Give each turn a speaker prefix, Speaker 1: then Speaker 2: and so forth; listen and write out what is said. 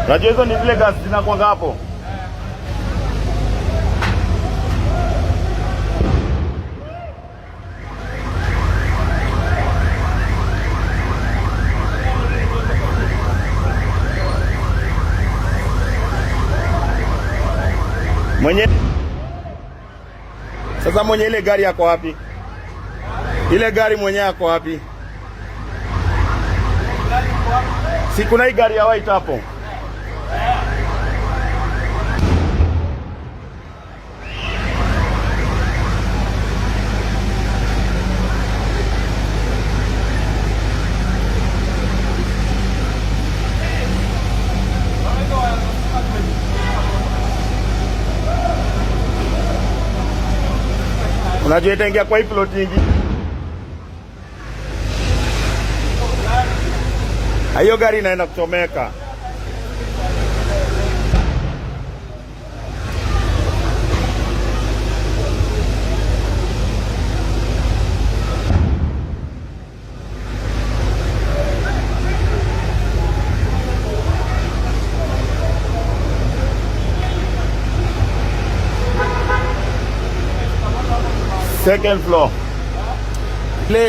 Speaker 1: Unajua hizo ni zile gas zinakuanga hapo. Mwenye sasa, mwenye ile gari yako wapi? Ile gari mwenye yako wapi? Si kuna hii gari ya white hapo? Unajua itaingia kwa hii plot nyingi. Hiyo gari inaenda kuchomeka. Second floor.